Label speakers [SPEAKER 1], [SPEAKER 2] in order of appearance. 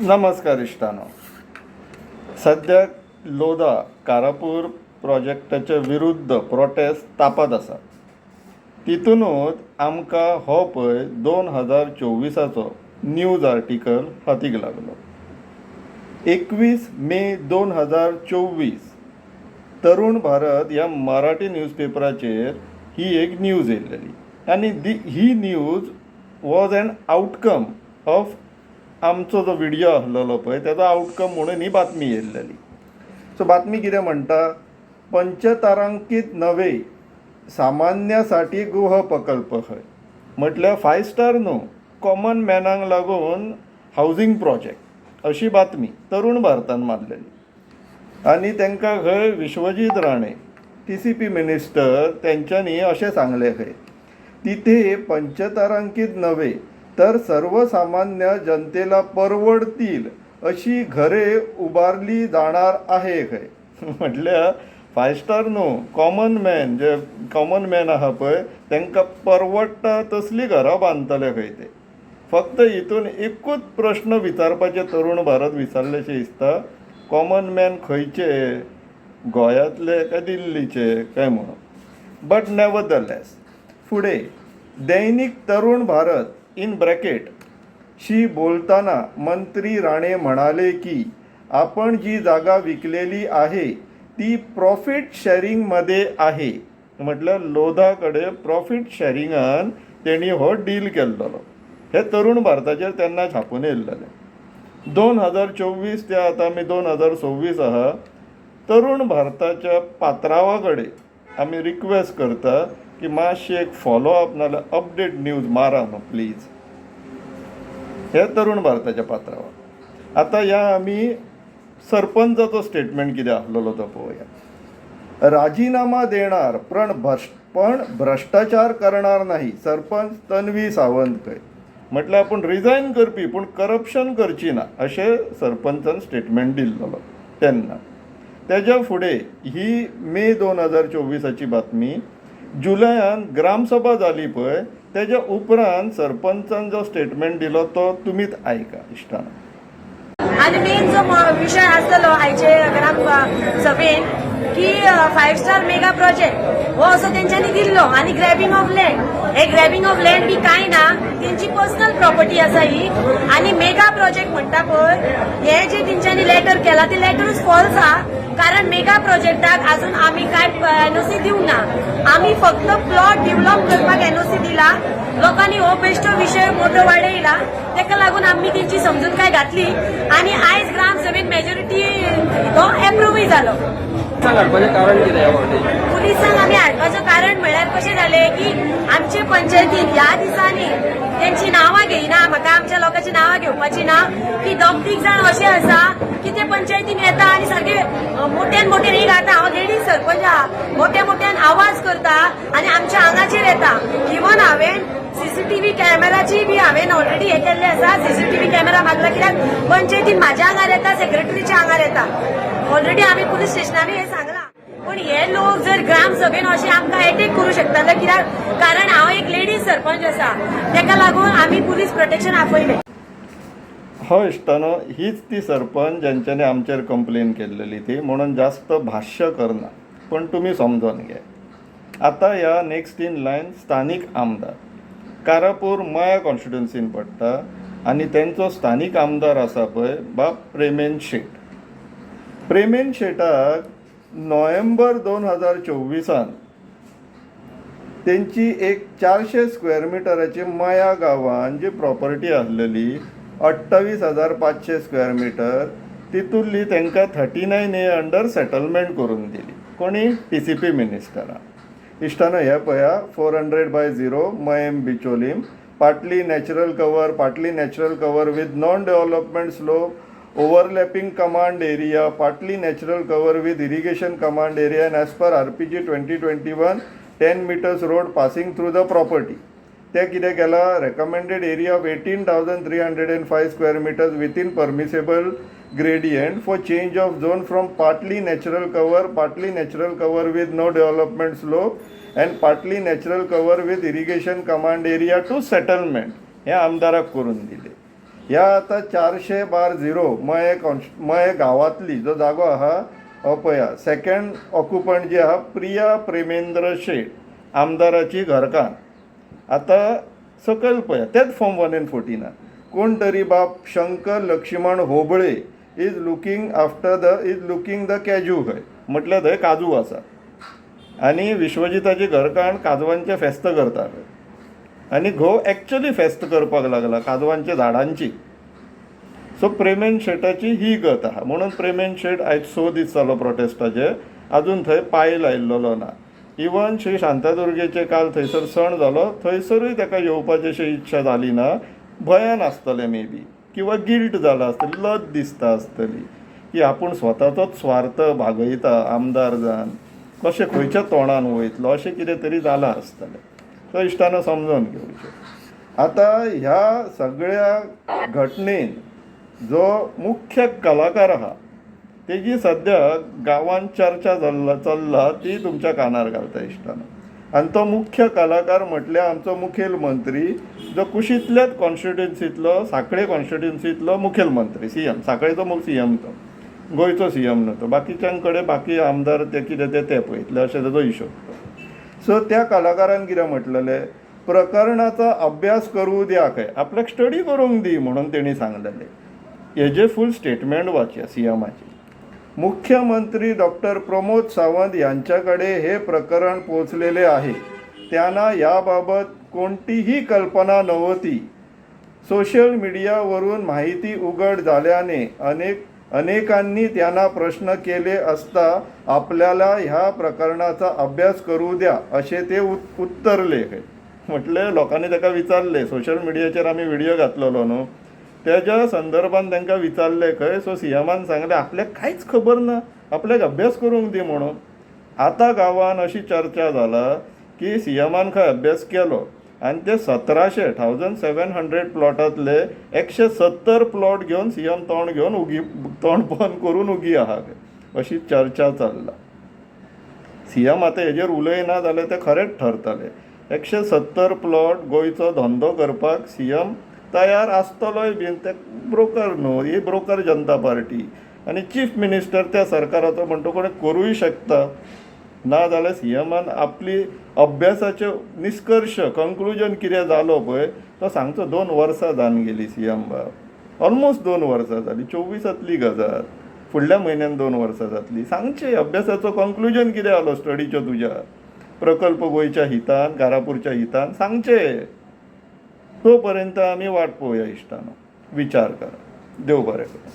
[SPEAKER 1] नमस्कार इश्टानो. सद्याक लोधा कारापूर प्रोजेक्टाच्या विरुद्ध प्रोटेस्ट तापत आसा. तितुनूच आमकां हो पळय 2024आचो न्यूज आर्टिकल हातीक लागलो. 21 मे 2024, तरुण भारत ह्या मराठी न्यूजपेपराचेर ही एक न्यूज येयल्लेली आनी ही news was an outcome of आमचो जो विडियो आसलेलो पळय, तेजो आवटकम म्हणून ही बातमी येयल्लेली. सो बातमी कितें म्हणटा? पंचतारांकीत नव्हे, सामान्यासाठी गृह प्रकल्प खंय. म्हटल्यार फायव स्टार न्हू, कॉमन मॅनाक लागून हावजींग प्रोजेक्ट, अशी बातमी तरुण भारतान मारलेली. आनी तांकां खंय विश्वजीत राणे, टीसीपी मिनिस्टर, तेंच्यांनी अशें सांगलें खंय, तिथे पंचतारांकित नव्हे तर सर्वसामान्य जनतेला परवडतील अशी घरे उभारली जाणार आहे खंय. म्हटल्यार फायव स्टार न्हू, कॉमन मॅन, जे कॉमन मॅन आहा पळय, तांकां परवडटा तसलीं घरां बांदतले खंय ते. फक्त हितून एकूच प्रश्न विचारपाचें तरुण भारत विचारलेशें दिसता, कॉमन मॅन खंयचे, गोंयांतले काय दिल्लीचे काय म्हणून. बट नेवरदलेस, फुडें दैनिक तरुण भारत इन ब्रॅकेट शी बोलताना मंत्री राणे म्हणाले की, आपण जी जागा विकलेली आहे ती प्रॉफिट शॅरिंगमध्ये आहे. म्हटल्यार लोधा कडेन प्रॉफिट शॅरिंगान तेणी हो डील केल्लो, हे तरुण भारताचेर तेन्ना छापून येयल्लेलें. 2024 ते आतां आमी 2026 आहा. तरुण भारताच्या पात्रांवा कडेन आमी रिक्वेस्ट करता की मातशें एक फॉलो अप नाल्यार अपडेट न्यूज मारा न्हू प्लीज. हे तरुण भारताच्या पात्रांवाक. आतां ह्या आमी सरपंचाचो स्टेटमेंट कितें आसलेलो तो पळोवया. राजीनामा देणार पण भ्रष्टाचार करणार नाही, सरपंच तन्वी सावंत खंय. म्हटल्यार आपूण रिजायन करपी पूण करप्शन करची ना, अशें सरपंचान स्टेटमेंट दिल्लो तेन्ना. तेज्या फुडें ही मे 2024आची बातमी. जुलयान ग्रामसभा जाली पळय, तेज्या उपरांत सरपंचान जो स्टेटमेंट दिलो तो तुमीच आयका इश्टानो.
[SPEAKER 2] आनी मेन जो विशय आसतलो आयचे ग्राम सभेन की फायव स्टार मेगा प्रोजेक्ट हो असो तेंच्यांनी दिल्लो आनी ग्रॅबिंग ऑफ लँड. हे ग्रॅबिंग ऑफ लँड बी कांय ना, तेंची पर्सनल प्रॉपर्टी आसा ही. आनी मेगा प्रोजेक्ट म्हणटा पळय, हे जे तेंच्यांनी लेटर केला ते लेटरूच फॉल्स आहा, कारण मेगा प्रोजेक्टाक अजून आमी कांय एनओसी दिवंक ना. आमी फक्त प्लॉट डेव्हलप करपाक एनओसी दिला. लोकांनी हो बेश्टो विशय मोठो वाडयला, ताका लागून आमी तेंची समजून काय घातली आनी आयज ग्राम सभेन मेजॉरिटी तो एप्रुव्हूय जालो.
[SPEAKER 3] पुलिसांक हाडपाचें कारण कितें ह्या फावटी?
[SPEAKER 2] पुलिसांक आमी हाडपाचें कारण म्हणल्यार कशें जालें की आमचे पंचायतीन ह्या दिसांनी, तेंची नांवां घेयना म्हाका, आमच्या लोकांची नांवां घेवपाची ना, की दोग तीग जाण अशे आसा की ते पंचायतीन येता आनी सारके मोठ्यान मोठ्यान, एक आतां हांव लेडीज सरपंच आहा, मोठ्या मोठ्यान आवाज करता आनी आमच्या आंगाचेर येता. इवन हांवें सीसीटीव्ही कॅमेराची बी हांवें ऑलरेडी हे केल्ले आसा, सीसीटीव्ही कॅमेरा मागला, कित्याक पंचायतीन म्हाज्या आंगार येता, सेक्रेटरीच्या आंगार येता. ऑलरेडी आमी पुलीस स्टेशनानूय हे सांगलां. पण हे लोक जर ग्राम सभेन अशें आमकां एटेक करूं शकताले, कित्याक कारण हांव एक लेडीज सरपंच आसा, ताका लागून आमी पुलीस प्रोटेक्शन आपयलें.
[SPEAKER 1] हय इश्टानो, हीच ती सरपंच ज्यांच्यानी आमचेर कंप्लेन केल्लेली ती, म्हणून जास्त भाश्य करना, पण तुमी समजोन घे. आतां ह्या नेक्स्ट इन लायन स्थानीक आमदार. कारापूर मया कॉन्स्टिट्युन्सीन पडटा आनी तेंचो स्थानीक आमदार आसा पळय बाब प्रेमेन शेट. प्रेमेन शेटाक नोव्हेंबर 2024आन तेंची एक 400 स्क्वेअर मिटराची मया गांवान जी प्रॉपर्टी आसलेली, 28,500 स्क्वेअर मिटर, तितूंतली तांकां 39 ए अंडर सेटलमेंट करून दिली. कोणी? टीसीपी मिनिस्टरान. इश्टानो, हें पळया, 400 by 0, Mayem Bicholim, partly natural cover, partly natural cover with non development slope, overlapping command area, partly natural cover with irrigation command area and as per RPG 2021, 10 meters road passing through the property. ते कितें केलां? Recommended area of 18,305 square meters within permissible gradient for change of zone from partly natural cover, partly natural cover with no development slope and partly natural cover with irrigation command area to settlement, हें आमदाराक करून दिलें. ह्या आतां 400/0 मये मये गांवांतली जो जागो आहा हो पळया सेकंड ऑक्युपंट जी आहा प्रिया प्रेमेंद्र शेट आमदाराची घरकान्न. आतां सकयल पळया तेच फॉर्म 1 एंड 14 कोण तरी बाब Shankar Laxman Hoble is looking after the is looking the कॅजू खंय म्हटल्यार थंय काजू आसा आनी विश्वजिताची घरकान्न काजवांचें फेस्त करता आनी घोव एक्चुली फेस्त करपाक लागला काजवांच्या झाडांची. सो प्रेमेन शेटाची ही गत आहा म्हणून प्रेमेन शेट आयज 6 दीस जालो प्रोटेस्टाचे आजून थंय पांय लायिल्लो ना. इवन श्री शांतादुर्गेचे काल थंयसर सण जालो थंयसरूय ताका येवपाची अशी इच्छा जाली ना. भंयान आसतलें मे बी किंवा गिल्ट जाला आसतली, लज दिसता आसतली की आपूण स्वताचोच स्वार्थ भागयता आमदार जावन कशें खंयच्या तोंडान वयतलो अशें कितें तरी जालां आसतलें. सो इश्टानो समजून घेवचें. आतां ह्या सगळ्या घटनेन जो मुख्य कलाकार आहा तेजी सद्या गांवांत चर्चा चल्ला ती तुमच्या कानार घालता इश्टानो. आनी तो मुख्य कलाकार म्हटल्यार आमचो मुखेल मंत्री जो कुशींतल्याच कॉन्स्टिट्युन्सींतलो सांखळे कॉन्स्टिट्युन्सींतलो मुखेल मंत्री सी एम, सांखळेचो सी एम तो, गोंयचो सी एम न्हू तो. बाकीच्यां कडेन बाकी आमदार ते कितें ते ते पळयतले अशें ताजो हिशोब. सो त्या कलाकारान कितें म्हटलेलें प्रकरणाचो अभ्यास करूं द्या खंय आपल्याक स्टडी करूंक दी म्हणून तेणी सांगलेलें. हेजें फूल स्टेटमेंट वाचया सी एमाचें. मुख्यमंत्री डॉक्टर प्रमोद सावंत यांच्याकडे हे प्रकरण पोहोचलेले आहे. त्यांना याबाबत कोणतीही कल्पना नव्हती. सोशल मीडियावरून माहिती उघड झाल्याने अनेकांनी त्यांना प्रश्न केले असता आपल्याला ह्या प्रकरणाचा अभ्यास करू द्या असे ते उत्तरले. म्हटलें लोकांनी ताका विचारलें सोशल मिडियाचेर आमी व्हिडियो घातलेलो न्हू तेज्या संदर्भान तांकां विचारलें खंय. सो सी एमान सांगलें आपल्याक कांयच खबर ना, आपल्याक अभ्यास करूंक दी म्हणून. आतां गांवान अशी चर्चा जाला की सी एमान खंय अभ्यास केलो आनी ते 1700 1700 प्लॉटांतले 170 प्लॉट घेवन सी एम तोंड घेवन उगी तोंड बंद करून उगी आहा अशी चर्चा चल्ला. सी एम आतां हेजेर उलयना जाल्यार तें खरेंच ठरतलें. 170 प्लॉट गोंयचो धंदो करपाक सी एम तयार आसतलोय बीन ते ब्रोकर न्हू, ही ब्रोकर जनता पार्टी आनी चीफ मिनिस्टर त्या सरकाराचो म्हणटकूच कोणी करूय शकता. ना जाल्यार सी एमान आपली अभ्यासाचे निश्कर्श कंक्लुजन कितें जालो पळय तो सांगचो. 2 वर्सां जावन गेली सी एम बाब, ऑलमोस्ट 2 वर्सां जालीं, 24तांतली गजाल, फुडल्या म्हयन्यान 2 वर्सां जातली. सांगचें अभ्यासाचो कंक्लुजन कितें जालो स्टडीच्यो तुज्या प्रकल्प गोंयच्या हितान कारापूरच्या हितान सांगचें. तो पर्यंत आमी वाट पळोवया इश्टानो. विचार करा. देव बरें करूं.